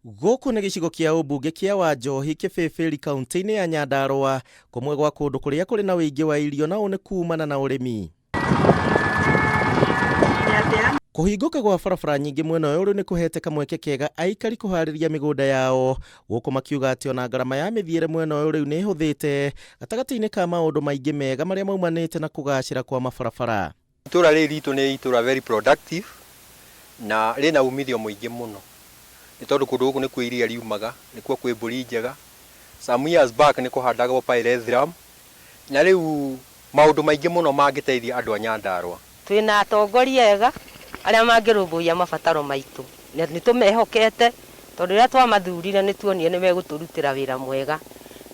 Gũkũ nĩ gĩcigo kĩa ũmbunge kĩa Wanjohi Kĩbĩbĩri kaunti-inĩ ya Nyandarũa, kũmwe gwa kũndũ kũrĩa kũrĩ na ũingĩ wa irio na ũũ nĩ kumana na ũrĩmi. Kũhingũka gwa barabara nyingĩ mwena ũyũ rĩu nĩ kũhete kamweke kega aikari kũharĩria mĩgũnda yao, gũkũ makiuga atĩ ona ngarama ya mĩthiĩre mwena ũyũ rĩu nĩ ĩhũthĩte, gatagatĩ-inĩ ka maũndũ maingĩ mega marĩa maumanĩte na kũgacĩra kwa mabarabara. Itũra rĩrĩ ritũ nĩ itũra very productive na rĩna umithio mũingĩ mũno nĩ tondũ kũndũ gũkũ nĩkuo iria riumaga, nĩkuo kwĩ mbũri njega. Some years back nĩ kũhandagwo pyrethrum na rĩu maũndũ maingĩ mũno mangĩteithia andũ a Nyandarũa. Twĩna atongoria ega arĩa mangĩrũmbũiya mabataro maitũ na nĩ tũmehokete tondũ rĩrĩa twamathurire nĩ tuonire nĩ megũtũrutĩra wĩra mwega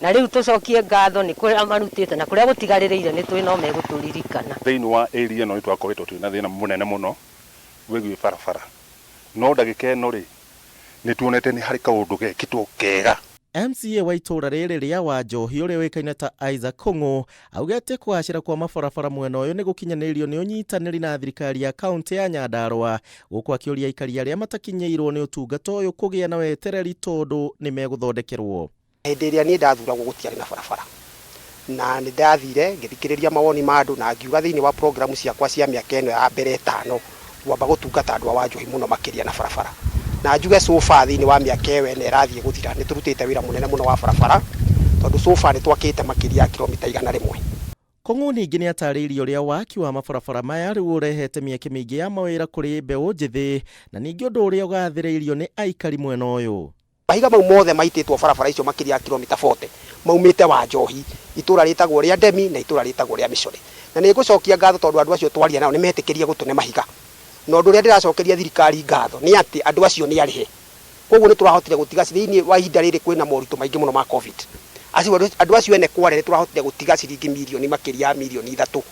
na rĩu tũcokie ngatho nĩ kũrĩa marutĩte na kũrĩa gũtigarĩrĩire nĩ tũĩ no megũtũririkana. Thĩinĩ wa area ĩno nĩ twakoretwo twĩna thĩna mũnene mũno wĩgiĩ barabara, no ndagĩka ĩno rĩ, nĩ tuonete nĩ harĩ kaũndũ gekĩtwo kega. MCA wa itũũra rĩrĩ rĩa Wanjohi ũrĩa ũĩkaine ta Isaac Kũng'ũ augĩte kũgacĩra kwa mabarabara mwena ũyũ nĩ gũkinyanĩirio nĩ ũnyitanĩri na thirikari ya kaũntĩ ya Nyandarũa, gũkũ akĩũria aikari arĩa matakinyĩirwo nĩ ũtungata ũyũ kũgĩa na wetereri tondũ nĩ megũthondekerwo. Hĩndĩ ĩrĩa niĩ ndathuragwo gũtiarĩ na barabara, na nĩ ndathire ngĩthikĩrĩria mawoni ma andũ na ngiuga thĩinĩ wa programu ciakwa cia mĩaka ĩno ya mbere ĩtano ngwamba gũtungata andũ a Wanjohi mũno makĩria na barabara. Na njuge so far thĩinĩ wa mĩaka ĩyo ĩna ĩrathiĩ gũthira nĩ tũrutĩte wĩra mũnene mũno wa barabara tondũ so far nĩ twakĩte makĩria ya kilomita 100. Kũng'ũ ningĩ nĩ atarĩirie ũrĩa waki wa mabarabara maya rĩu ũrehete mĩeke mĩingĩ ya mawĩra kũrĩ mbeũ njĩthĩ na ningĩ ũndũ ũrĩa ũgathĩrĩirio nĩ aikari mwena ũyũ. Mahiga mau mothe maitĩtwo barabara icio makĩria ya kilomita 40 maumĩte Wanjohi, itũra rĩtagwo rĩa Ndemi na itũra rĩtagwo rĩa Mĩcore. Na nĩ ngũcokia ngatho tondũ andũ acio twaria nao nĩ metĩkĩrire gũtũne mahiga. Na ũndũ ũrĩa ndĩracokeria thirikari ngatho nĩ atĩ andũ acio nĩ arĩhe. Kwoguo nĩ tũrahotire gũtiga thĩinĩ wa ihinda rĩrĩ kwĩna moritũ maingĩ mũno ma Covid. Acio andũ acio ene Kware nĩ tũrahotire gũtiga ciringi mirioni makĩria ya mirioni 3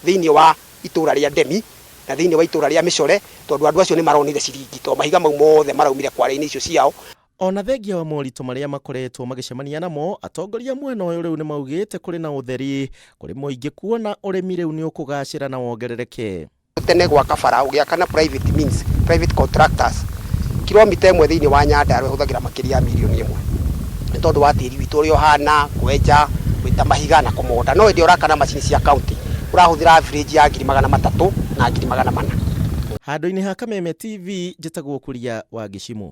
thĩinĩ wa itũra rĩa Ndemi na thĩinĩ wa itũra rĩa Mĩcore tondũ andũ acio nĩ maronire ciringi tondũ mahiga mau mothe maraumire kware-inĩ icio ciao. Ona thengia wa moritũ marĩa makoretwo magĩcemania namo, atongoria mwena ũyũ rĩu nĩmaugĩte kũrĩ na ũtheri kũrĩ mũingĩ kuona ũrĩmi rĩu nĩũkũgacĩra na wongerereke. Tene gwaka bara ũgĩaka na private means, private contractors, kilomita ĩmwe thĩinĩ wa Nyandarua ĩhũthagĩra makĩria ya mirioni ĩmwe nĩ tondũ wa tĩri witũ ũrĩa ũhana, kwenja, gwĩta mahiga na kũmonda. No hĩndĩ ĩrĩa ũraka na macini cia county ũrahũthĩra average ya 300,000 na 400,000. Handũ-inĩ ha Kameme TV, njĩtagwo Kuria wa Gĩcimũ.